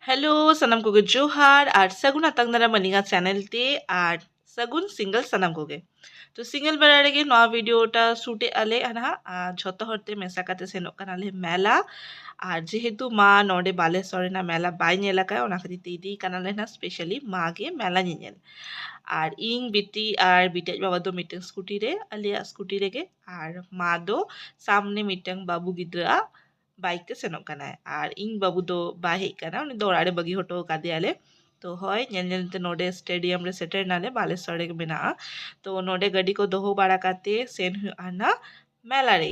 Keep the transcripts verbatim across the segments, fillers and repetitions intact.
Hello ᱥᱟᱱᱟᱢ ᱠᱚᱜᱮ ᱡᱚᱦᱟᱨ ᱟᱨ ᱥᱟᱹᱜᱩᱱ ᱟᱛᱟᱝ ᱫᱟᱨᱟᱢ ᱟᱹᱞᱤᱧᱟᱜ ᱪᱮᱱᱮᱞ ᱛᱮ ᱟᱨ ᱥᱟᱹᱜᱩᱱ ᱥᱤᱝᱜᱮᱞ ᱥᱟᱱᱟᱢ ᱠᱚᱜᱮ᱾ ᱛᱚ ᱥᱤᱝᱜᱮᱞ ᱵᱮᱲᱟ ᱨᱮᱜᱮ ᱱᱚᱣᱟ ᱵᱷᱤᱰᱤᱭᱳ ᱴᱟ ᱥᱩᱴ ᱮᱫᱼᱟ ᱞᱮ ᱱᱟᱦᱟᱜ, ᱟᱨ ᱡᱷᱚᱛᱚ ᱦᱚᱲ ᱛᱮ ᱢᱮᱥᱟ ᱠᱟᱛᱮ ᱥᱮᱱᱚᱜ ᱠᱟᱱᱟᱞᱮ ᱢᱮᱞᱟ᱾ ᱟᱨ ᱡᱮᱦᱮᱛᱩ ᱢᱟ ᱱᱚᱰᱮ ᱵᱟᱞᱮᱥᱚᱨ ᱨᱮᱱᱟᱜ ᱢᱮᱞᱟ ᱵᱟᱭ ᱧᱮᱞ ᱟᱠᱟᱫ, ᱚᱱᱟ ᱠᱷᱟᱹᱛᱤᱨ ᱛᱮ ᱤᱫᱤᱭᱮ ᱠᱟᱱᱟᱞᱮ ᱱᱟᱦᱟᱜ ᱥᱯᱮᱥᱟᱞᱤ ᱢᱟ ᱜᱮ ᱢᱮᱞᱟ ᱧᱮᱧᱮᱞ᱾ ᱟᱨ ᱤᱧ ᱵᱤᱴᱤ ᱟᱨ ᱵᱤᱴᱤ ᱟᱡ ᱵᱟᱵᱟ ᱫᱚ ᱢᱤᱫᱴᱮᱱ ᱥᱠᱩᱴᱤ ᱨᱮ, ᱟᱞᱮᱭᱟᱜ ᱥᱠᱩᱴᱤ ᱨᱮᱜᱮ, ᱟᱨ ᱢᱟ ᱫᱚ ᱥᱟᱢᱱᱮ ᱢᱤᱫᱴᱟᱝ ᱵᱟᱹᱵᱩ ᱜᱤᱫᱽᱨᱟᱹᱣᱟᱜ ᱵᱟᱭᱤᱠ ᱛᱮ ᱥᱮᱱᱚᱜ ᱠᱟᱱᱟᱭ᱾ ᱟᱨ ᱤᱧ ᱵᱟᱹᱵᱩ ᱫᱚ ᱵᱟᱭ ᱦᱮᱡ ᱠᱟᱱᱟ, ᱩᱱᱤ ᱫᱚ ᱚᱲᱟᱜ ᱨᱮ ᱵᱟᱹᱜᱤ ᱦᱚᱴᱚ ᱟᱠᱟᱫᱮᱭᱟᱞᱮ᱾ ᱛᱚ ᱦᱳᱭ, ᱧᱮᱞ ᱧᱮᱞ ᱛᱮ ᱱᱚᱰᱮ ᱥᱴᱮᱰᱤᱭᱟᱢ ᱨᱮ ᱥᱮᱴᱮᱨ ᱱᱟᱞᱮ, ᱵᱟᱞᱮᱥᱚᱨ ᱨᱮᱜᱮ ᱢᱮᱱᱟᱜᱼᱟ᱾ ᱛᱚ ᱱᱚᱰᱮ ᱜᱟᱹᱰᱤ ᱠᱚ ᱫᱚᱦᱚ ᱵᱟᱲᱟ ᱠᱟᱛᱮ ᱥᱮᱱ ᱦᱩᱭᱩᱜᱼᱟ ᱱᱟ ᱢᱮᱞᱟ ᱨᱮ᱾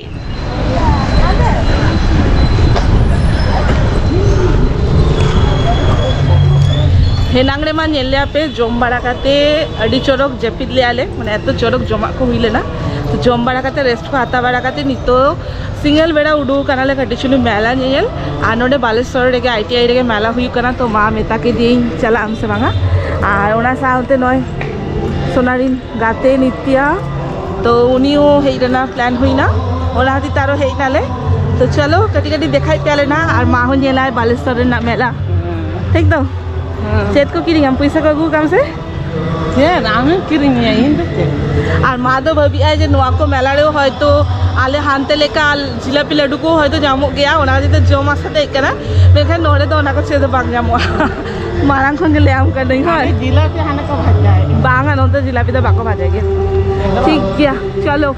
ᱦᱮᱱᱟᱝ ᱨᱮᱢᱟ ᱧᱮᱞ ᱞᱮᱭᱟ ᱯᱮ, ᱡᱚᱢ ᱵᱟᱲᱟ ᱠᱟᱛᱮ ᱟᱹᱰᱤ ᱪᱚᱨᱚᱠ ᱡᱟᱹᱯᱤᱫ ᱞᱮᱭᱟ ᱞᱮ, ᱢᱟᱱᱮ ᱮᱛᱚ ᱪᱚᱨᱚᱠ ᱡᱚᱢᱟᱜ ᱠᱚ ᱦᱩᱭ ᱞᱮᱱᱟ᱾ ᱛᱚ ᱡᱚᱢ ᱵᱟᱲᱟ ᱠᱟᱛᱮ ᱨᱮᱥᱴ ᱠᱚ ᱦᱟᱛᱟᱣ ᱵᱟᱲᱟ ᱠᱟᱛᱮ ᱱᱤᱛᱚᱜ ᱥᱤᱸᱜᱮᱞ ᱵᱮᱲᱟ ᱩᱰᱩᱠ ᱠᱟᱱᱟᱞᱮ ᱠᱟᱹᱴᱤᱡ ᱪᱩᱞᱩᱝ ᱢᱮᱞᱟ ᱧᱮᱧᱮᱞ᱾ ᱟᱨ ᱱᱚᱰᱮ ᱵᱟᱞᱮᱥᱚᱨ ᱨᱮᱜᱮ ᱟᱭ ᱴᱤ ᱟᱭ ᱨᱮᱜᱮ ᱢᱮᱞᱟ ᱦᱩᱭᱩᱜ ᱠᱟᱱᱟ, ᱛᱚ ᱢᱟ ᱢᱮᱛᱟ ᱠᱮᱫᱮᱭᱟᱹᱧ ᱪᱟᱞᱟᱜ ᱟᱢ ᱥᱮ ᱵᱟᱝᱟ᱾ ᱟᱨ ᱚᱱᱟ ᱥᱟᱶᱛᱮ ᱱᱚᱜᱼᱚᱭ ᱥᱳᱱᱟᱨᱤᱱ ᱜᱟᱛᱮ ᱱᱤᱛᱭᱟ, ᱛᱚ ᱩᱱᱤ ᱦᱚᱸ ᱦᱮᱡ ᱨᱮᱱᱟᱜ ᱯᱞᱟᱱ ᱦᱩᱭᱱᱟ, ᱚᱱᱟ ᱠᱷᱟᱹᱛᱤᱨ ᱛᱮ ᱟᱨᱚ ᱦᱮᱡ ᱱᱟᱞᱮ᱾ ᱛᱚ ᱪᱚᱞᱚ ᱠᱟᱹᱴᱤᱡ ᱠᱟᱹᱴᱤᱡ ᱫᱮᱠᱷᱟᱭ ᱯᱮᱭᱟᱞᱮ ᱱᱟ, ᱟᱨ ᱢᱟ ᱦᱚᱸ ᱧᱮᱞᱟᱭ ᱵᱟᱞᱮᱥᱚᱨ ᱨᱮᱱᱟᱜ ᱢᱮᱞᱟ᱾ ᱴᱷᱤᱠ ᱫᱚ? ᱪᱮᱫ ᱠᱚ ᱠᱤᱨᱤᱧᱟᱢ? ᱯᱚᱭᱥᱟ ᱠᱚ ᱟᱹᱜᱩ ᱠᱟᱢ ᱥᱮ? ᱪᱮᱫ? ᱟᱢᱮᱢ ᱠᱤᱨᱤᱧᱟ, ᱤᱧ ᱫᱚ ᱪᱮᱫ? ᱟᱨ ᱢᱟ ᱫᱚ ᱵᱷᱟᱹᱵᱤᱜᱼᱟᱭ ᱡᱮ ᱱᱚᱣᱟ ᱠᱚ ᱢᱮᱞᱟ ᱨᱮ ᱦᱚᱭᱛᱳ ᱟᱞᱮ ᱦᱟᱱᱛᱮ ᱞᱮᱠᱟ ᱡᱤᱞᱟᱯᱤ ᱞᱟᱹᱰᱩ ᱠᱚ ᱦᱚᱭᱛᱳ ᱧᱟᱢᱚᱜ ᱜᱮᱭᱟ, ᱚᱱᱟ ᱠᱷᱟᱹᱛᱤᱨ ᱛᱮ ᱡᱚᱢ ᱟᱥᱟ ᱛᱮ ᱦᱮᱡ ᱠᱟᱱᱟ, ᱢᱮᱱᱠᱷᱟᱱ ᱱᱚᱰᱮ ᱫᱚ ᱚᱱᱟ ᱠᱚ ᱪᱮᱫ ᱦᱚᱸ ᱵᱟᱝ ᱧᱟᱢᱚᱜᱼᱟ᱾ ᱢᱟᱲᱟᱝ ᱠᱷᱚᱱ ᱜᱮ ᱞᱟᱹᱭᱟᱢ ᱠᱟᱹᱱᱟᱹᱧ, ᱦᱳᱭ᱾ ᱡᱤᱞᱟᱯᱤ ᱦᱟᱱᱮ ᱠᱚ ᱵᱷᱟᱡᱟᱭ᱾ ᱵᱟᱝᱟ, ᱱᱚᱛᱮ ᱡᱤᱞᱟᱯᱤ ᱫᱚ ᱵᱟᱠᱚ ᱵᱷᱟᱡᱟᱭ ᱜᱮᱭᱟ᱾ ᱴᱷᱤᱠ ᱜᱮᱭᱟ, ᱪᱚᱞᱚ᱾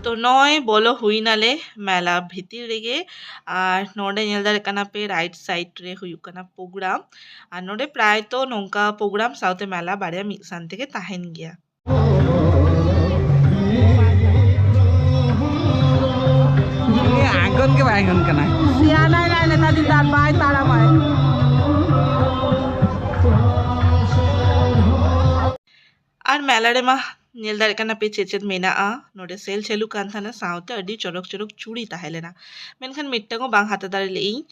ᱛᱚ ᱱᱚᱜᱼᱚᱭ ᱵᱚᱞᱚ ᱦᱩᱭᱱᱟᱞᱮ ᱢᱮᱞᱟ ᱵᱷᱤᱛᱤᱨ ᱨᱮᱜᱮ᱾ ᱟᱨ ᱱᱚᱰᱮ ᱧᱮᱞ ᱫᱟᱲᱮᱭᱟᱜ ᱠᱟᱱᱟ ᱯᱮ, ᱨᱟᱭᱤᱴ ᱥᱟᱭᱤᱰ ᱨᱮ ᱦᱩᱭᱩᱜ ᱠᱟᱱᱟ ᱯᱨᱳᱜᱨᱟᱢ᱾ ᱟᱨ ᱱᱚᱰᱮ ᱯᱨᱟᱭ ᱛᱚ ᱱᱚᱝᱠᱟ ᱯᱨᱳᱜᱨᱟᱢ ᱥᱟᱶᱛᱮ ᱢᱮᱞᱟ ᱵᱟᱨᱭᱟ ᱢᱤᱫ ᱥᱟᱶ ᱛᱮᱜᱮ ᱛᱟᱦᱮᱱ ᱜᱮᱭᱟ᱾ ᱟᱸᱜᱚᱱ ᱜᱮ ᱵᱟᱭ ᱟᱸᱜᱚᱱ ᱠᱟᱱᱟ᱾ ᱥᱮᱭᱟᱱᱟᱭ ᱱᱟᱭ ᱱᱮᱛᱟᱨ ᱫᱤᱱ ᱫᱚ ᱟᱨ ᱵᱟᱭ ᱛᱟᱲᱟᱢᱟᱭ᱾ ᱟᱨ ᱢᱮᱞᱟ ᱨᱮᱢᱟ ᱧᱮᱞ ᱫᱟᱲᱮᱭᱟᱜ ᱠᱟᱱᱟ ᱯᱮ ᱪᱮᱫ ᱪᱮᱫ ᱢᱮᱱᱟᱜᱼᱟ᱾ ᱱᱚᱰᱮ ᱥᱮᱞ ᱪᱟᱹᱞᱩᱜ ᱠᱟᱱ ᱛᱟᱦᱮᱱᱟ, ᱥᱟᱶᱛᱮ ᱟᱹᱰᱤ ᱪᱚᱨᱚᱠ ᱪᱚᱨᱚᱠ ᱪᱩᱲᱤ ᱛᱟᱦᱮᱸ ᱞᱮᱱᱟ, ᱢᱮᱱᱠᱷᱟᱱ ᱢᱤᱫᱴᱟᱝ ᱦᱚᱸ ᱵᱟᱝ ᱦᱟᱛᱟᱣ ᱫᱟᱲᱮ ᱞᱮᱫ ᱤᱧ᱾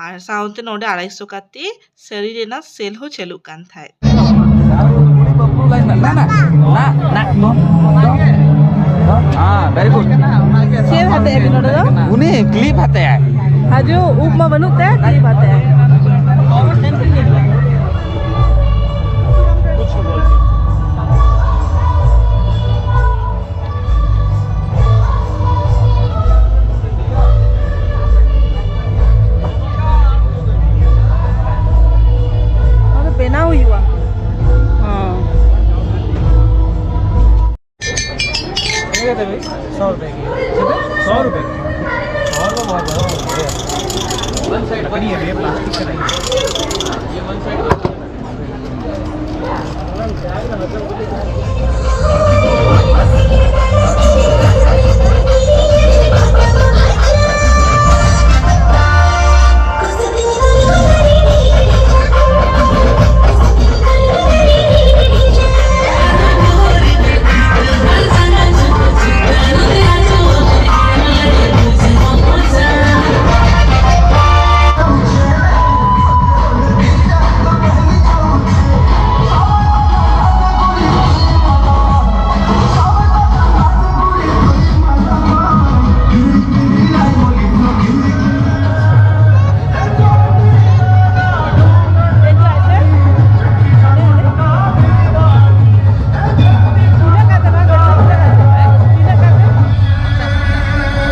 ᱟᱨ ᱥᱟᱶᱛᱮ ᱱᱚᱰᱮ ᱟᱲᱟᱭᱥᱚ ᱠᱟᱛᱮ ᱥᱟᱹᱲᱤ ᱨᱮᱱᱟᱜ ᱥᱮᱞ ᱦᱚᱸ ᱪᱟᱹᱞᱩᱜ ᱠᱟᱱ ᱛᱟᱦᱮᱸᱫ᱾ ᱱᱟ, ᱱᱟ, ᱱᱟ, ᱱᱟ, ᱫᱚᱱ, ᱫᱚᱱ, ᱫᱚᱱ᱾ ᱦᱮᱸ, very good. ᱪᱮᱫ ᱦᱟᱛᱟᱭᱟ ᱵᱤᱱ ᱱᱚᱰᱮ ᱫᱚ? ᱩᱱᱤ ᱠᱞᱤᱯ ᱦᱟᱛᱟᱭᱟᱭ᱾ ᱦᱟᱡᱩ ᱩᱵ ᱢᱟ ᱵᱟᱹᱱᱩᱜ ᱛᱟᱭᱟ, ᱠᱞᱤᱯ ᱦᱟᱛᱟᱭᱟ᱾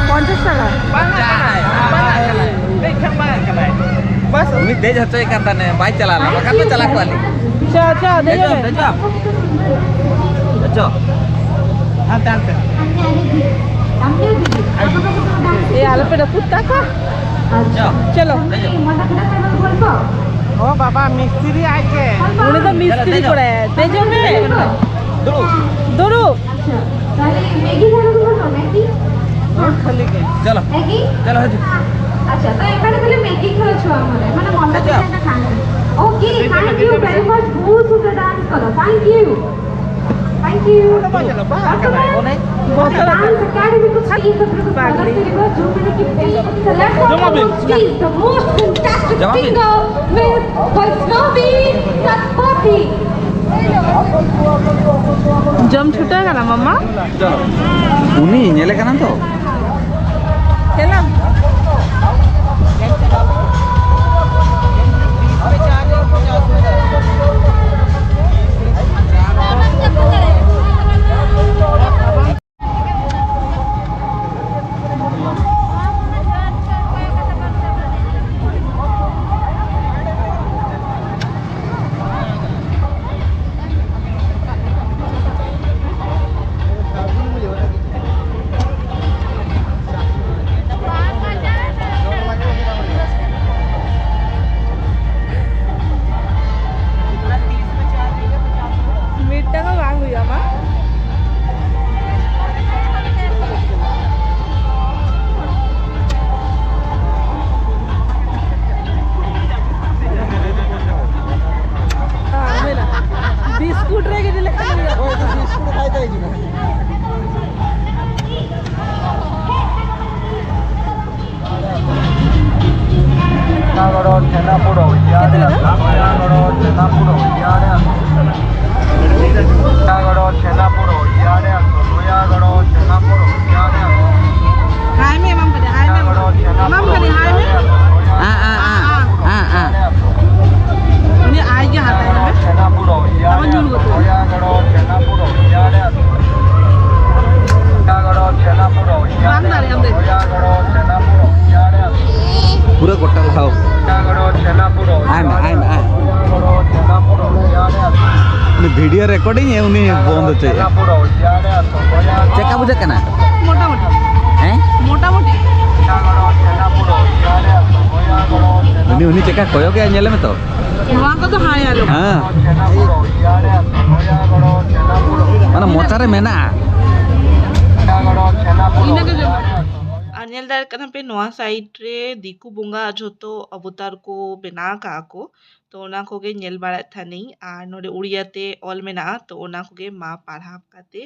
ᱯᱚᱧᱪᱟᱥ ᱴᱟᱠᱟ᱾ ᱵᱟᱥ, ᱩᱱᱤ ᱫᱮᱡ ᱦᱚᱪᱚᱭᱮ ᱠᱟᱱ ᱛᱟᱦᱮᱸᱱᱮ, ᱵᱟᱭ ᱪᱟᱞᱟᱣ ᱞᱮᱱᱟ, ᱵᱟᱠᱷᱟᱱ ᱫᱚ ᱪᱟᱞᱟᱣ ᱠᱚᱜᱼᱟ ᱞᱤᱧ᱾ ᱪᱚ, ᱪᱚ, ᱫᱮᱡᱚᱜ ᱫᱮᱡᱚᱜ ᱢᱮ᱾ ᱫᱮᱡᱚᱜ᱾ ᱫᱮᱡᱚᱜ᱾ ᱦᱟᱱᱛᱮ, ᱦᱟᱱᱛᱮ᱾ ᱮ, ᱟᱞᱚᱯᱮ ᱨᱟᱹᱯᱩᱫ ᱛᱟᱠᱚᱣᱟ᱾ ᱪᱚ᱾ ᱪᱚᱞᱚ᱾ ᱫᱮᱡᱚᱜ᱾ ᱚ ᱵᱟᱵᱟ, ᱢᱤᱥᱛᱨᱤ ᱟᱡ ᱜᱮ᱾ ᱩᱱᱤ ᱫᱚ ᱢᱤᱥᱛᱨᱤ ᱫᱮᱡᱚᱜ᱾ ᱠᱚᱲᱟᱭ᱾ ᱫᱮᱡᱚᱜ ᱢᱮ᱾ ᱫᱩᱲᱩᱵ᱾ ᱫᱩᱲᱩᱵ᱾ ᱟᱪᱪᱷᱟ, ᱛᱟᱦᱞᱮ ᱢᱮᱜᱤ ᱫᱷᱟᱨᱟ ᱫᱚ ᱵᱟᱹᱱᱩᱜᱼᱟ, ᱢᱮᱜᱤ? ᱦᱮᱸ, ᱠᱷᱟᱹᱞᱤ ᱜᱮ᱾ ᱪᱚᱞᱚ᱾ ᱢᱮᱜᱤ? ᱪᱚᱞᱚ, ᱦᱤᱡᱩᱜ᱾ ᱟᱪᱪᱷᱟ, ᱛᱚ ᱮᱠᱟᱞ ᱛᱟᱦᱞᱮ ᱢᱮᱜᱤ ᱠᱷᱟᱣᱟ ᱪᱷᱩᱣᱟ ᱢᱟᱱᱮ, ᱢᱟᱱᱮ ᱢᱚᱱᱰᱟ ᱟᱪᱪᱷᱟ᱾ ᱯᱤᱴᱷᱟᱹ ᱠᱷᱟᱱ᱾ Okay, thank you very much, ᱵᱚᱦᱩᱛ ᱥᱩᱱᱫᱚᱨ dance ᱠᱚᱨᱚ, thank you। Thank you। ᱵᱚᱨᱛᱚᱢᱟᱱ ᱰᱟᱱᱥ ᱮᱠᱟᱰᱮᱢᱤ ᱠᱚ ᱥᱴᱮᱡ ᱩᱯᱚᱨ ᱠᱚ ᱯᱟᱜᱽᱞᱤ᱾ ᱥᱮᱞᱮᱠᱴ ᱠᱚᱨᱚ please, the most fantastic singer, Miss ᱵᱚᱭᱥᱱᱚᱵᱤ ᱥᱟᱛᱯᱚᱛᱷᱤ᱾ ᱡᱚᱢ ᱪᱷᱩᱴᱟᱹᱣ ᱠᱟᱱᱟ ᱢᱟᱢᱟ? ᱩᱱᱤ ᱧᱮᱞᱮ ᱠᱟᱱᱟ ᱛᱚ᱾ ᱪᱟᱞᱟᱣ᱾ ᱪᱮᱫ ᱞᱮᱠᱟ? ᱦᱟᱭ ᱢᱮ, ᱮᱢᱟᱢ ᱠᱟᱹᱱᱟᱹᱧ, ᱦᱟᱭ ᱢᱮ, ᱮᱢᱟᱢ ᱠᱟᱹᱱᱟᱹᱧ, ᱦᱟᱭ ᱢᱮ᱾ ᱟᱸ, ᱟᱸ, ᱟᱸ, ᱟᱸ, ᱟᱸ᱾ ᱩᱱᱤ ᱟᱭ ᱜᱮ ᱦᱟᱛᱟᱭ ᱢᱮ᱾ ᱟᱵᱚ ᱧᱩᱨ ᱜᱚᱫᱚᱜ᱾ ᱵᱟᱝ ᱫᱟᱲᱮᱭᱟᱜ ᱟᱢ ᱫᱮ᱾ ᱯᱩᱨᱟᱹ ᱜᱚᱴᱟ ᱞᱟᱦᱟᱣ᱾ ᱟᱭ ᱢᱮ, ᱟᱭ ᱢᱮ, ᱟᱭ᱾ ᱩᱱᱤ video recording ᱮ ᱩᱱᱤ ᱵᱚᱱᱫ ᱦᱚᱪᱚᱭᱮᱫᱼᱟ᱾ ᱪᱮᱫ ᱞᱮᱠᱟ ᱵᱩᱡᱷᱟᱹᱜ ᱠᱟᱱᱟ? ᱢᱚᱴᱟᱢᱩᱴᱤ᱾ ᱦᱮᱸ? ᱢᱚᱴᱟᱢᱩᱴᱤ᱾ ᱩᱱᱤ, ᱩᱱᱤ ᱪᱮᱫ ᱞᱮᱠᱟ ᱠᱚᱭᱚᱜ ᱮᱫᱼᱟ ᱧᱮᱞ ᱢᱮ ᱛᱚ᱾ ᱱᱚᱣᱟ ᱠᱚᱫᱚ ᱦᱟᱭ ᱟᱞᱚ᱾ ᱦᱮᱸ᱾ ᱢᱟᱱᱮ ᱢᱚᱪᱟ ᱨᱮ ᱢᱮᱱᱟᱜᱼᱟ᱾ ᱤᱱᱟᱹ ᱜᱮ ᱡᱚᱢ᱾ ᱟᱨ ᱧᱮᱞ ᱫᱟᱲᱮᱭᱟᱜ ᱠᱟᱱᱟ ᱯᱮ, ᱱᱚᱣᱟ side ᱨᱮ ᱫᱤᱠᱩ ᱵᱚᱸᱜᱟ ᱡᱷᱚᱛᱚ ᱚᱵᱚᱛᱟᱨ ᱠᱚ ᱵᱮᱱᱟᱣ ᱟᱠᱟᱫᱼᱟ ᱠᱚ᱾ ᱛᱚ ᱚᱱᱟ ᱠᱚᱜᱮ ᱧᱮᱞ ᱵᱟᱲᱟᱭᱮᱫ ᱛᱟᱦᱮᱱᱤᱧ, ᱟᱨ ᱱᱚᱰᱮ ᱩᱲᱤᱭᱟ ᱛᱮ ᱚᱞ ᱢᱮᱱᱟᱜᱼᱟ, ᱛᱚ ᱚᱱᱟ ᱠᱚᱜᱮ ᱢᱟ ᱯᱟᱲᱦᱟᱣ ᱠᱟᱛᱮ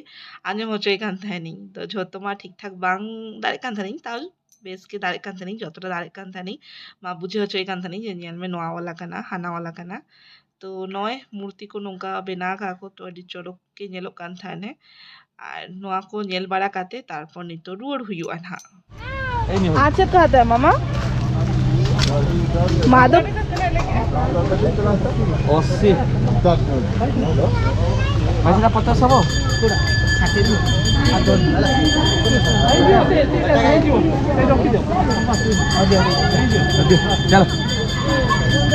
ᱟᱸᱡᱚᱢ ᱦᱚᱪᱚᱭᱮ ᱠᱟᱱ ᱛᱟᱦᱮᱱᱤᱧ᱾ ᱛᱚ ᱡᱷᱚᱛᱚ ᱢᱟ ᱴᱷᱤᱠ ᱴᱷᱟᱠ ᱵᱟᱝ ᱫᱟᱲᱮᱭᱟᱜ ᱠᱟᱱ ᱛᱟᱦᱮᱱᱤᱧ, ᱛᱟᱣ ᱵᱮᱥ ᱜᱮ ᱫᱟᱲᱮᱭᱟᱜ ᱠᱟᱱ ᱛᱟᱦᱮᱱᱤᱧ, ᱡᱚᱛᱚᱴᱟ ᱫᱟᱲᱮᱭᱟᱜ ᱠᱟᱱ ᱛᱟᱦᱮᱱᱤᱧ᱾ ᱢᱟ ᱵᱩᱡᱷᱟᱹᱣ ᱦᱚᱪᱚᱭᱮ ᱠᱟᱱ ᱛᱟᱦᱮᱱᱤᱧ ᱡᱮ, "ᱧᱮᱞ ᱢᱮ, ᱱᱚᱣᱟ ᱚᱞ ᱟᱠᱟᱱᱟ, ᱦᱟᱱᱟ ᱚᱞ ᱟᱠᱟᱱᱟ᱾" ᱛᱚ ᱱᱚᱜᱼᱚᱭ ᱢᱩᱨᱛᱤ ᱠᱚ ᱱᱚᱝᱠᱟ ᱵᱮᱱᱟᱣ ᱟᱠᱟᱫ ᱠᱚ, ᱛᱚ ᱟᱹᱰᱤ ᱪᱚᱨᱚᱠ ᱜᱮ ᱧᱮᱞᱚᱜ ᱠᱟᱱ ᱛᱟᱦᱮᱱᱟ᱾ ᱟᱨ ᱱᱚᱣᱟ ᱠᱚ ᱧᱮᱞ ᱵᱟᱲᱟ ᱠᱟᱛᱮ ᱛᱟᱨᱯᱚᱨ ᱱᱤᱛᱚᱜ ᱨᱩᱣᱟᱹᱲ ᱦᱩᱭᱩᱜᱼᱟ ᱱᱟᱦᱟᱜ᱾ ᱟᱨ ᱪᱮᱫ ᱠᱚ ᱦᱟᱛᱟᱣᱟ ᱢᱟᱢᱟ? ᱢᱟᱫᱚ᱾ ᱚᱥᱤ᱾ ᱯᱚᱭᱥᱟ ᱯᱚᱪᱟᱥ ᱦᱚᱵᱚ? ᱪᱚᱞᱚ᱾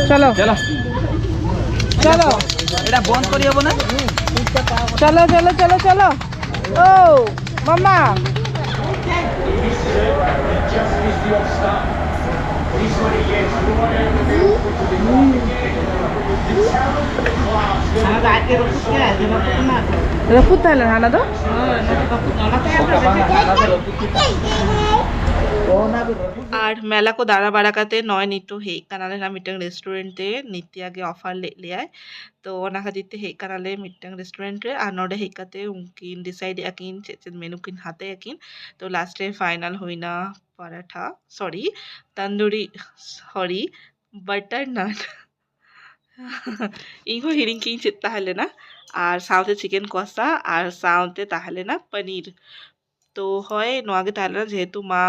ᱪᱚᱞᱚ᱾ ᱪᱚᱞᱚ᱾ ᱪᱚᱞᱚ᱾ ᱪᱚᱞᱚ, ᱪᱚᱞᱚ, ᱪᱚᱞᱚ, ᱪᱚᱞᱚ᱾ ᱪᱚᱞᱚ, ᱪᱚᱞᱚ, ᱪᱚᱞᱚ, ᱪᱚᱞᱚ᱾ ᱳ, ᱢᱟᱢᱟ᱾ ᱨᱟᱹᱯᱩᱫ ᱛᱟᱦᱮᱸ ᱞᱮᱱᱟ ᱚᱱᱟ ᱫᱚ? ᱟᱨ ᱢᱮᱞᱟ ᱠᱚ ᱫᱟᱬᱟ ᱵᱟᱲᱟ ᱠᱟᱛᱮ ᱱᱚᱜᱼᱚᱭ ᱱᱤᱛᱚᱜ ᱦᱮᱡ ᱠᱟᱱᱟᱞᱮ ᱱᱟᱜ ᱢᱤᱫᱴᱟᱝ restaurant ᱛᱮ᱾ ᱱᱤᱛᱭᱟ ᱜᱮ offer ᱞᱮᱫ ᱞᱮᱭᱟᱭ, ᱛᱚ ᱚᱱᱟ ᱠᱷᱟᱹᱛᱤᱨ ᱛᱮ ᱦᱮᱡ ᱠᱟᱱᱟᱞᱮ ᱢᱤᱫᱴᱟᱝ restaurant ᱨᱮ᱾ ᱟᱨ ᱱᱚᱰᱮ ᱦᱮᱡ ᱠᱟᱛᱮ ᱩᱱᱠᱤᱱ decide ᱮᱫᱼᱟ ᱠᱤᱱ ᱪᱮᱫ ᱪᱮᱫ menu ᱠᱤᱱ ᱦᱟᱛᱟᱭᱟᱠᱤᱱ᱾ ᱛᱚ last ᱨᱮ final ᱦᱩᱭᱱᱟ ᱯᱟᱨᱟᱴᱷᱟ, sorry, ᱛᱟᱱᱫᱩᱨᱤ, sorry, ᱵᱟᱴᱟᱨ ᱱᱟᱱ᱾ ᱤᱧ ᱦᱚᱸ ᱦᱤᱲᱤᱧ ᱠᱮᱫ ᱤᱧ ᱪᱮᱫ ᱛᱟᱦᱮᱸ ᱞᱮᱱᱟ᱾ ᱟᱨ ᱥᱟᱶᱛᱮ ᱪᱤᱠᱮᱱ ᱠᱚᱥᱟ, ᱟᱨ ᱥᱟᱶᱛᱮ ᱛᱟᱦᱮᱸ ᱞᱮᱱᱟ ᱯᱟᱱᱤᱨ᱾ ᱛᱚ ᱦᱳᱭ, ᱱᱚᱣᱟ ᱜᱮ ᱛᱟᱦᱮᱸ ᱞᱮᱱᱟ, ᱡᱮᱦᱮᱛᱩ ᱢᱟ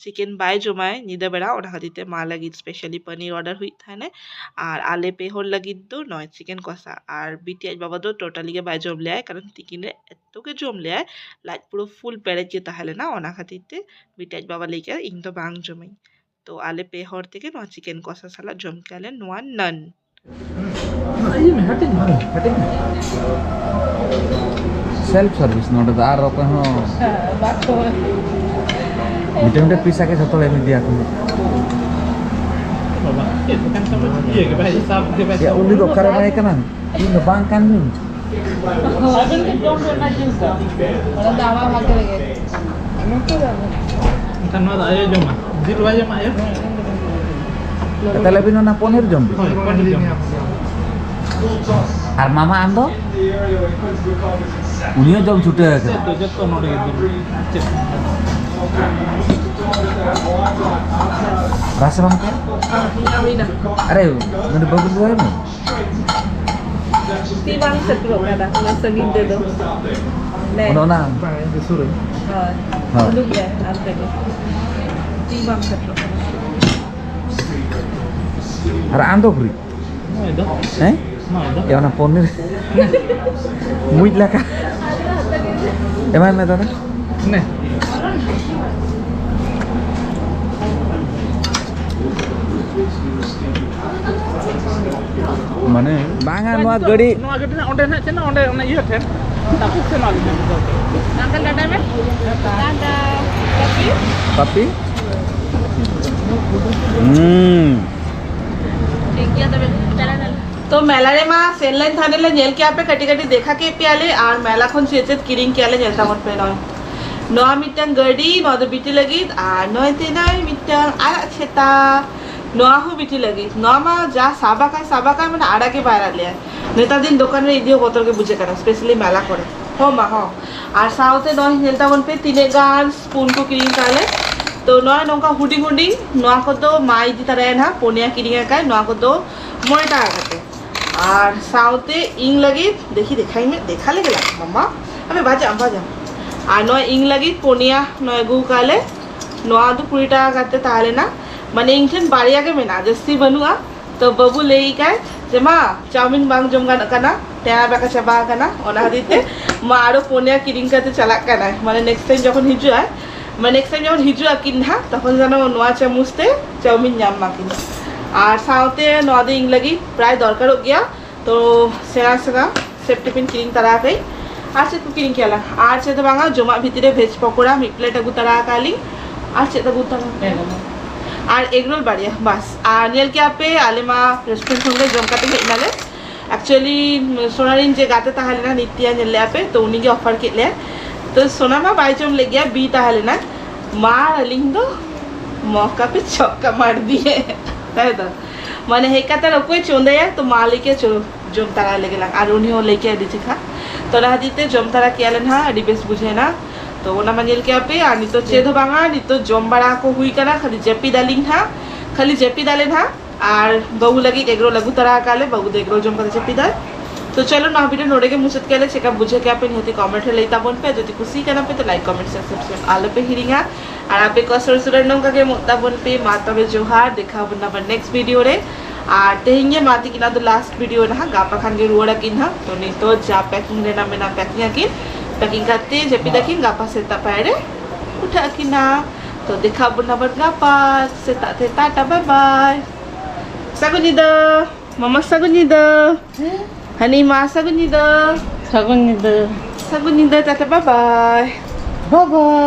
ᱪᱤᱠᱮᱱ ᱵᱟᱭ ᱡᱚᱢᱟᱭ ᱧᱤᱫᱟᱹ ᱵᱮᱲᱟ, ᱚᱱᱟ ᱠᱷᱟᱹᱛᱤᱨ ᱛᱮ ᱢᱟ ᱞᱟᱹᱜᱤᱫ specially ᱯᱟᱱᱤᱨ order ᱦᱩᱭᱩᱜ ᱛᱟᱦᱮᱱᱟ᱾ ᱟᱨ ᱟᱞᱮ ᱯᱮ ᱦᱚᱲ ᱞᱟᱹᱜᱤᱫ ᱫᱚ ᱱᱚᱜᱼᱚᱭ ᱪᱤᱠᱮᱱ ᱠᱚᱥᱟ᱾ ᱟᱨ ᱵᱤᱴᱤ ᱟᱡ ᱵᱟᱵᱟ ᱫᱚ totally ᱜᱮ ᱵᱟᱭ ᱡᱚᱢ ᱞᱮᱭᱟᱭ, ᱠᱟᱨᱚᱱ ᱛᱤᱠᱤᱱ ᱨᱮ ᱮᱛᱚ ᱜᱮ ᱡᱚᱢ ᱞᱮᱭᱟᱭ, ᱞᱟᱡ ᱯᱩᱨᱟᱹ full ᱯᱮᱨᱮᱡ ᱜᱮ ᱛᱟᱦᱮᱸ ᱞᱮᱱᱟ᱾ ᱚᱱᱟ ᱠᱷᱟᱹᱛᱤᱨ ᱛᱮ ᱵᱤᱴᱤ ᱟᱡ ᱵᱟᱵᱟ ᱞᱟᱹᱭ ᱠᱮᱫᱟ, "ᱤᱧ ᱫᱚ ᱵᱟᱝ ᱡᱚᱢᱟᱹᱧ᱾" ᱛᱚ ᱟᱞᱮ ᱯᱮ ᱦᱚᱲ ᱛᱮᱜᱮ ᱱᱚᱣᱟ ᱪᱤᱠᱮᱱ ᱠᱚᱥᱟ ᱥᱟᱞᱟᱜ ᱡᱚᱢ ᱠᱮᱫᱟ ᱞᱮ ᱱᱚᱣᱟ ᱱᱟᱱ᱾ ᱤᱭᱟᱹ ᱢᱮ, ᱦᱟᱹᱴᱤᱧ ᱢᱮ, ᱦᱟᱹᱴᱤᱧ ᱢᱮ᱾ Self service ᱱᱚᱰᱮ ᱫᱚ, ᱟᱨ ᱚᱠᱚᱭ ᱦᱚᱸ᱾ ᱢᱤᱫᱴᱮᱱ ᱢᱤᱫᱴᱮᱱ ᱯᱤᱥ ᱟᱜᱮ ᱡᱷᱚᱛᱚ ᱞᱮ ᱮᱢ ᱤᱫᱤᱭᱟ ᱠᱚ᱾ ᱵᱟᱵᱟ, ᱪᱮᱫ ᱞᱮᱠᱟᱱ ᱪᱚ ᱤᱭᱟᱹ ᱜᱮ ᱵᱟᱭ ᱦᱤᱥᱟᱵ ᱜᱮ ᱵᱟᱭ ᱭᱟ, ᱦᱤᱥᱟᱵ᱾ ᱩᱱᱤ ᱫᱚ ᱚᱠᱟᱨᱮ ᱵᱟᱭ ᱠᱟᱱᱟ? ᱤᱧ ᱫᱚ ᱵᱟᱝ ᱠᱟᱱ ᱫᱩᱧ᱾ ᱟᱵᱮᱱ ᱜᱮ ᱡᱚᱢ ᱨᱮᱱᱟᱜ ᱡᱤᱱᱤᱥ ᱫᱚ᱾ ᱚᱱᱟ ᱫᱚ ᱟᱢᱟᱜ ᱵᱷᱟᱜᱮ ᱞᱟᱹᱜᱤᱫ᱾ ᱱᱚᱛᱮ ᱫᱚ ᱟᱵᱮᱱ᱾ ᱮᱱᱠᱷᱟᱱ ᱱᱚᱣᱟ ᱫᱚ ᱟᱭᱳ ᱡᱚᱢᱟ, ᱡᱤᱞ ᱵᱟᱭ ᱡᱚᱢᱟ ᱟᱭᱳ᱾ ᱛᱟᱦᱞᱮ ᱟᱹᱵᱤᱱ ᱚᱱᱟ ᱯᱚᱱᱤᱨ ᱡᱚᱢ ᱵᱤᱱ᱾ ᱦᱳᱭ, ᱯᱚᱱᱤᱨ ᱡᱚᱢ᱾ ᱟᱨ ᱢᱟᱢᱟ ᱟᱢ ᱫᱚ? ᱩᱱᱤ ᱦᱚᱸ ᱡᱚᱢ ᱪᱷᱩᱴᱟᱹᱣ ᱟᱠᱟᱱᱟ᱾ ᱪᱮᱫ ᱫᱚ ᱡᱚᱛᱚ ᱱᱚᱰᱮ ᱜᱮ ᱫᱩᱲᱩᱵ᱾ ᱪᱮᱫ? ᱨᱟᱥᱮ ᱵᱟᱝ ᱯᱮ? ᱦᱩᱭᱱᱟ, ᱦᱩᱭᱱᱟ᱾ ᱟᱨᱮ, ᱱᱚᱰᱮ ᱵᱟᱹᱵᱩ ᱫᱚ ᱵᱟᱭ ᱢᱮ? ᱛᱤ ᱵᱟᱝ ᱥᱮᱴᱮᱨᱚᱜ ᱠᱟᱱᱟ ᱩᱱᱟᱹᱜ ᱥᱟᱺᱜᱤᱧ ᱛᱮᱫᱚ᱾ ᱱᱮ᱾ ᱚᱱᱟ, ᱚᱱᱟ᱾ ᱦᱳᱭ᱾ ᱦᱳᱭ᱾ ᱩᱰᱩᱠ ᱞᱮ ᱟᱢ ᱛᱮᱜᱮ᱾ ᱛᱤ ᱵᱟᱝ ᱥᱮᱴᱮᱨᱚᱜ ᱠᱟᱱᱟ᱾ ᱟᱨ ᱟᱢ ᱫᱚ ᱵᱷᱩᱨᱤ? ᱱᱚᱜᱼᱚᱭ ᱫᱚ᱾ ᱦᱮᱸ? ᱱᱚᱜᱼᱚᱭ ᱫᱚ᱾ ᱮ, ᱚᱱᱟ ᱯᱚᱱᱤᱨ᱾ ᱢᱩᱡ ᱞᱮᱠᱟ᱾ ᱮᱢᱟᱭ ᱢᱮ ᱫᱟᱫᱟ᱾ ᱱᱮ᱾ ᱢᱟᱱᱮ ᱵᱟᱝᱟ, ᱱᱚᱣᱟ ᱜᱟᱹᱰᱤ᱾ ᱱᱚᱣᱟ ᱜᱟᱹᱰᱤ ᱨᱮᱱᱟᱜ ᱚᱸᱰᱮ ᱱᱟᱜ ᱪᱮ ᱚᱸᱰᱮ ᱚᱱᱟ ᱤᱭᱟᱹ ᱴᱷᱮᱱ᱾ ᱛᱟᱨᱯᱚᱨ ᱥᱮᱱᱚᱜ ᱟᱹᱞᱤᱧ ᱦᱟᱸᱜ᱾ ᱟᱝᱠᱮᱞ, ᱴᱟᱴᱟ ᱢᱮ᱾ ᱴᱟᱴᱟ᱾ ᱯᱟᱯᱤ? ᱦᱩᱸ᱾ ᱴᱷᱤᱠ ᱜᱮᱭᱟ ᱛᱚᱵᱮ, ᱪᱟᱞᱟᱜ ᱟᱞᱮ᱾ ᱛᱚ ᱢᱮᱞᱟ ᱨᱮᱢᱟ ᱥᱮᱱ ᱞᱮᱱ ᱛᱟᱦᱮᱸ ᱞᱮ, ᱧᱮᱞ ᱠᱮᱜᱼᱟ ᱯᱮ, ᱠᱟᱹᱴᱤᱡ ᱠᱟᱹᱴᱤᱡ ᱫᱮᱠᱷᱟ ᱠᱮᱫ ᱯᱮᱭᱟᱞᱮ, ᱟᱨ ᱢᱮᱞᱟ ᱠᱷᱚᱱ ᱪᱮᱫ ᱪᱮᱫ ᱠᱤᱨᱤᱧ ᱠᱮᱜᱼᱟ ᱞᱮ ᱧᱮᱞ ᱛᱟᱵᱚᱱ ᱯᱮ ᱱᱚᱜᱼᱚᱭ᱾ ᱱᱚᱣᱟ ᱢᱤᱫᱴᱟᱝ ᱜᱟᱹᱰᱤ, ᱱᱚᱣᱟ ᱫᱚ ᱵᱤᱴᱤ ᱞᱟᱹᱜᱤᱫ, ᱟᱨ ᱱᱚᱜᱼᱚᱭ ᱛᱮ ᱱᱚᱜᱼᱚᱭ ᱢᱤᱫᱴᱟᱝ ᱟᱨᱟᱜ ᱪᱷᱟᱛᱟ, ᱱᱚᱣᱟ ᱦᱚᱸ ᱵᱤᱴᱤ ᱞᱟᱹᱜᱤᱫ᱾ ᱱᱚᱣᱟ ᱢᱟ ᱡᱟ ᱥᱟᱵ ᱟᱠᱟᱭ, ᱥᱟᱵ ᱟᱠᱟᱭ, ᱢᱟᱱᱮ ᱟᱲᱟᱜ ᱜᱮ ᱵᱟᱭ ᱟᱲᱟᱜ ᱞᱮᱭᱟ᱾ ᱱᱮᱛᱟᱨ ᱫᱤᱱ ᱫᱚᱠᱟᱱ ᱨᱮ ᱤᱫᱤ ᱦᱚᱸ ᱵᱚᱛᱚᱨ ᱜᱮ ᱵᱩᱡᱷᱟᱹᱜ ᱠᱟᱱᱟ, specially ᱢᱮᱞᱟ ᱠᱚᱨᱮ᱾ ᱦᱚᱸ ᱢᱟ, ᱦᱚᱸ᱾ ᱟᱨ ᱥᱟᱶᱛᱮ ᱱᱚᱜᱼᱚᱭ ᱧᱮᱞ ᱛᱟᱵᱚᱱ ᱯᱮ ᱛᱤᱱᱟᱹᱜ ᱜᱟᱱ spoon ᱠᱚ ᱠᱤᱨᱤᱧ ᱠᱟᱜᱼᱟ ᱞᱮ᱾ ᱛᱚ ᱱᱚᱣᱟ ᱱᱚᱝᱠᱟ ᱦᱩᱰᱤᱧ ᱦᱩᱰᱤᱧ, ᱱᱚᱣᱟ ᱠᱚᱫᱚ ᱢᱟ ᱤᱫᱤ ᱛᱟᱨᱟᱭᱟ ᱱᱟᱦᱟᱜ, ᱯᱩᱱᱭᱟ ᱠᱤᱨᱤᱧ ᱟᱠᱟᱫ, ᱱᱚᱣᱟ ᱠᱚᱫᱚ ᱢᱚᱬᱮ ᱴᱟᱠᱟ ᱠᱟᱛᱮ᱾ ᱟᱨ ᱥᱟᱶᱛᱮ ᱤᱧ ᱞᱟᱹᱜᱤᱫ, ᱫᱮᱠᱷᱤ ᱫᱮᱠᱷᱟᱧ ᱢᱮ, ᱫᱮᱠᱷᱟ ᱞᱮᱜᱮ ᱞᱟᱜ ᱢᱟᱢᱟ, ᱟᱢᱮ ᱵᱟᱡᱟᱜ ᱟᱢ, ᱵᱟᱡᱟᱜ ᱟᱢ᱾ ᱟᱨ ᱱᱚᱣᱟ ᱤᱧ ᱞᱟᱹᱜᱤᱫ ᱯᱩᱱᱭᱟ ᱱᱚᱣᱟ ᱟᱹᱜᱩ ᱟᱠᱟᱫ ᱞᱮ, ᱱᱚᱣᱟ ᱫᱚ ᱠᱩᱲᱤ ᱴᱟᱠᱟ ᱠᱟᱛᱮ ᱛᱟᱦᱮᱸ ᱞᱮᱱᱟ᱾ ᱢᱟᱱᱮ ᱤᱧ ᱴᱷᱮᱱ ᱵᱟᱨᱭᱟ ᱜᱮ ᱢᱮᱱᱟᱜᱼᱟ, ᱡᱟᱹᱥᱛᱤ ᱵᱟᱹᱱᱩᱜᱼᱟ᱾ ᱛᱚ ᱵᱟᱹᱵᱩ ᱞᱟᱹᱭ ᱠᱟᱭ ᱡᱮ, "ᱢᱟ, ᱪᱟᱣᱢᱤᱱ ᱵᱟᱝ ᱡᱚᱢ ᱜᱟᱱᱚᱜ ᱠᱟᱱᱟ, ᱛᱮᱭᱟ ᱵᱮᱠᱟ ᱪᱟᱵᱟ ᱟᱠᱟᱱᱟ", ᱚᱱᱟ ᱠᱷᱟᱹᱛᱤᱨ ᱛᱮ ᱢᱟ ᱟᱨᱚ ᱯᱩᱱᱭᱟ ᱠᱤᱨᱤᱧ ᱠᱟᱛᱮ ᱪᱟᱞᱟᱜ ᱠᱟᱱᱟᱭ᱾ ᱢᱟᱱᱮ ᱱᱮᱠᱥᱴ ᱴᱟᱭᱤᱢ ᱡᱚᱠᱷᱚᱱ ᱦᱤᱡᱩᱜᱼᱟᱭ, ᱢᱟᱱᱮ ᱱᱮᱠᱥᱴ ᱴᱟᱭᱤᱢ ᱡᱚᱠᱷᱚᱱ ᱦᱤᱡᱩᱜ ᱟᱹᱠᱤᱱ ᱱᱟᱦᱟᱜ, ᱛᱚᱠᱷᱚᱱ ᱡᱮᱱᱚ ᱱᱚᱣᱟ ᱪᱟᱢᱚᱪ ᱛᱮ ᱪᱟᱣᱢᱤᱱ ᱧᱟᱢ ᱢᱟᱠᱤᱱ᱾ ᱟᱨ ᱥᱟᱶᱛᱮ ᱱᱚᱣᱟ ᱫᱚ ᱤᱧ ᱞᱟᱹᱜᱤᱫ ᱯᱨᱟᱭ ᱫᱚᱨᱠᱟᱨᱚᱜ ᱜᱮᱭᱟ, ᱛᱚ ᱥᱮᱬᱟ ᱥᱮᱬᱟ ᱥᱮᱯ ᱴᱤᱯᱤᱱ ᱠᱤᱨᱤᱧ ᱛᱟᱨᱟ ᱟᱠᱟᱫᱟᱹᱧ᱾ ᱟᱨ ᱪᱮᱫ ᱠᱚ ᱠᱤᱨᱤᱧ ᱠᱮᱫᱟ ᱞᱟᱝ? ᱟᱨ ᱪᱮᱫ ᱫᱚ ᱵᱟᱝᱟ, ᱡᱚᱢᱟᱜ ᱵᱷᱤᱛᱤᱨ ᱨᱮ ᱵᱷᱮᱡᱽ ᱯᱚᱠᱳᱲᱟ ᱢᱤᱫ ᱯᱞᱮᱴ ᱟᱹᱜᱩ ᱛᱟᱨᱟ ᱟᱠᱟᱫ ᱞᱤᱧ᱾ ᱟᱨ ᱪᱮᱫ ᱟᱹᱜᱩ ᱛᱟᱨᱟ? ᱮᱜᱽ ᱨᱳᱞ᱾ ᱟᱨ ᱮᱜᱽ ᱨᱳᱞ ᱵᱟᱨᱭᱟ, ᱵᱟᱥ᱾ ᱟᱨ ᱧᱮᱞ ᱠᱮᱜᱼᱟ ᱯᱮ, ᱟᱞᱮ ᱢᱟ ᱨᱮᱥᱴᱩᱨᱮᱱᱴ ᱠᱷᱚᱱ ᱜᱮ ᱡᱚᱢ ᱠᱟᱛᱮ ᱦᱮᱡ ᱮᱱᱟᱞᱮ᱾ ᱮᱠᱪᱩᱭᱮᱞᱤ ᱥᱳᱱᱟᱨᱤᱱ ᱡᱮ ᱜᱟᱛᱮ ᱛᱟᱦᱮᱸ ᱞᱮᱱᱟ ᱱᱤᱛᱭᱟ, ᱧᱮᱞ ᱞᱮᱜᱼᱟ ᱯᱮ, ᱛᱚ ᱩᱱᱤ ᱜᱮ ᱚᱯᱷᱟᱨ ᱠᱮᱫ ᱞᱮᱭᱟ᱾ ᱛᱚ ᱥᱳᱱᱟ ᱢᱟ ᱵᱟᱭ ᱡᱚᱢ ᱞᱮᱫ ᱜᱮᱭᱟ, ᱵᱤ ᱛᱟᱦᱮᱸ ᱞᱮᱱᱟ᱾ ᱢᱟ ᱟᱨ ᱟᱹᱞᱤᱧ ᱫᱚ ᱢᱚᱠᱟ ᱯᱮ ᱪᱚᱠᱟ ᱢᱟᱨ ᱫᱤᱭᱮ᱾ ᱛᱟᱭ ᱫᱚ ᱢᱟᱱᱮ ᱦᱮᱡ ᱠᱟᱛᱮ ᱚᱠᱚᱭ ᱪᱚᱸᱫᱟᱭᱟ, ᱛᱚ ᱢᱟ ᱞᱟᱹᱭ ᱠᱮᱫ, "ᱪᱚ ᱡᱚᱢ ᱛᱟᱨᱟ ᱞᱮᱜᱮ ᱞᱟᱝ", ᱟᱨ ᱩᱱᱤ ᱦᱚᱸ ᱞᱟᱹᱭ ᱠᱮᱫ, "ᱟᱹᱰᱤ ᱪᱮᱠᱷᱟ", ᱛᱚ ᱚᱱᱟ ᱠᱷᱟᱹᱛᱤᱨ ᱛᱮ ᱡᱚᱢ ᱛᱟᱨᱟ ᱠᱮᱜᱼᱟ ᱞᱮ ᱱᱟᱦᱟᱜ, ᱟᱹᱰᱤ ᱵᱮᱥ ᱵᱩᱡᱷᱟᱹᱣ ᱮᱱᱟ᱾ ᱛᱚ ᱚᱱᱟ ᱢᱟ ᱧᱮᱞ ᱠᱮᱜᱼᱟ ᱯᱮ, ᱟᱨ ᱱᱤᱛᱚᱜ ᱪᱮᱫ ᱦᱚᱸ ᱵᱟᱝᱟ, ᱱᱤᱛᱚᱜ ᱡᱚᱢ ᱵᱟᱲᱟ ᱠᱚ ᱦᱩᱭ ᱠᱟᱱᱟ, ᱠᱷᱟᱹᱞᱤ ᱡᱟᱹᱯᱤᱫ ᱟᱹᱞᱤᱧ ᱱᱟᱦᱟᱜ, ᱠᱷᱟᱹᱞᱤ ᱡᱟᱹᱯᱤᱫ ᱟᱞᱮ ᱱᱟᱦᱟᱜ᱾ ᱟᱨ ᱵᱟᱹᱵᱩ ᱞᱟᱹᱜᱤᱫ ᱮᱜᱽ ᱨᱳᱞ ᱟᱹᱜᱩ ᱛᱟᱨᱟ ᱟᱠᱟᱫ ᱞᱮ, ᱵᱟᱹᱵᱩ ᱫᱚ ᱮᱜᱽ ᱨᱳᱞ ᱡᱚᱢ ᱠᱟᱛᱮ ᱡᱟᱹᱯᱤᱫᱟᱭ᱾ ᱛᱚ ᱪᱚᱞᱚ, ᱱᱚᱣᱟ ᱵᱷᱤᱰᱤᱭᱳ ᱱᱚᱰᱮ ᱜᱮ ᱢᱩᱪᱟᱹᱫ ᱠᱮᱜᱼᱟ ᱞᱮ᱾ ᱪᱮᱠᱟ ᱵᱩᱡᱷᱟᱹᱣ ᱠᱮᱜᱼᱟ ᱯᱮ, ᱱᱤᱦᱟᱹᱛᱤ ᱠᱚᱢᱮᱱᱴ ᱨᱮ ᱞᱟᱹᱭ ᱛᱟᱵᱚᱱ ᱯᱮ᱾ ᱡᱩᱫᱤ ᱠᱩᱥᱤ ᱠᱟᱱᱟ ᱯᱮ, ᱛᱚ ᱞᱟᱭᱤᱠ, ᱠᱚᱢᱮᱱᱴ, ᱥᱮᱭᱟᱨ, ᱥᱟᱵᱥᱠᱨᱟᱭᱤᱵ ᱟᱞᱚ ᱯᱮ ᱦᱤᱲᱤᱧᱟ᱾ ᱟᱨ ᱟᱯᱮ ᱠᱚ ᱥᱩᱨ ᱥᱩᱨ ᱨᱮ ᱱᱚᱝᱠᱟ ᱜᱮ ᱮᱢᱚᱜ ᱛᱟᱵᱚᱱ ᱯᱮ᱾ ᱢᱟ ᱛᱚᱵᱮ ᱡᱚᱦᱟᱨ, ᱫᱮᱠᱷᱟ ᱟᱵᱚᱱ ᱟᱵᱟᱨ ᱱᱮᱠᱥᱴ ᱵᱷᱤᱰᱤᱭᱳ ᱨᱮ᱾ ᱟᱨ ᱛᱮᱦᱮᱧ ᱜᱮ ᱢᱟ ᱛᱤᱠᱤᱱᱟᱜ ᱫᱚ ᱞᱟᱥᱴ ᱵᱷᱤᱰᱤᱭᱳ ᱱᱟᱦᱟᱜ, ᱜᱟᱯᱟ ᱠᱷᱟᱱ ᱜᱮ ᱨᱩᱣᱟᱹᱲ ᱟᱹᱠᱤᱱ ᱱᱟᱦᱟᱜ᱾ ᱛᱚ ᱱᱤᱛᱚᱜ ᱡᱟ ᱯᱮᱠᱤᱝ ᱨᱮᱱᱟᱜ ᱢᱮᱱᱟᱜ, ᱯᱮᱠᱤᱝ ᱟᱹᱠᱤᱱ, ᱯᱮᱠᱤᱝ ᱠᱟᱛᱮ ᱡᱟᱹᱯᱤᱫ ᱟᱹᱠᱤᱱ, ᱜᱟᱯᱟ ᱥᱮᱛᱟᱜ ᱯᱟᱭᱟᱨ ᱨᱮ ᱩᱴᱷᱟᱹᱜ ᱟᱹᱠᱤᱱ ᱱᱟᱦᱟᱜ᱾ ᱛᱚ ᱫᱮᱠᱷᱟ ᱟᱵᱚᱱ ᱟᱵᱟᱨ ᱜᱟᱯᱟ ᱥᱮᱛᱟᱜ ᱛᱮ᱾ ᱴᱟᱴᱟ, ᱵᱟᱭ ᱵᱟᱭ᱾ ᱥᱟᱹᱜᱩᱱ ᱧᱤᱫᱟᱹ᱾ ᱢᱟᱢᱟ ᱥᱟᱹᱜᱩᱱ ᱧᱤᱫᱟᱹ᱾ ᱦᱟᱹᱱᱤ ᱢᱟ ᱥᱟᱹᱜᱩᱱ ᱧᱤᱫᱟᱹ᱾ ᱥᱟᱹᱜᱩᱱ ᱧᱤᱫᱟᱹ᱾ ᱥᱟᱹᱜᱩᱱ ᱧᱤᱫᱟᱹ, ᱴᱟᱴᱟ, ᱵᱟᱭ ᱵᱟᱭ᱾ ᱵᱟᱭ ᱵᱟᱭ᱾